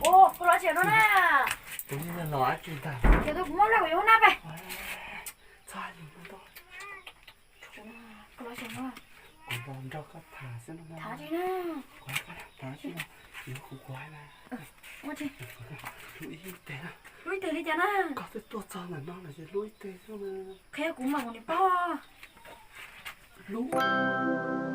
Koj los tsev no na. Kuv los dab tsi ntag? Ces kuv muab laj kuv yuav hub nab pe. Txhob hais lus no ntau. Koj los tsev no. Kuv los nrog koj tham xwb no. Tham tsi na? Kuv tham tsi no? Yuav kuv kuv hais na. Ua tsi? Hlub ib teg na. Hlub ib teg li cas na? Koj twb tuaj txog ntawm no lawm ces hlub ib teg xwb na. Qhia kuv mas kuv nim paub. Hlub.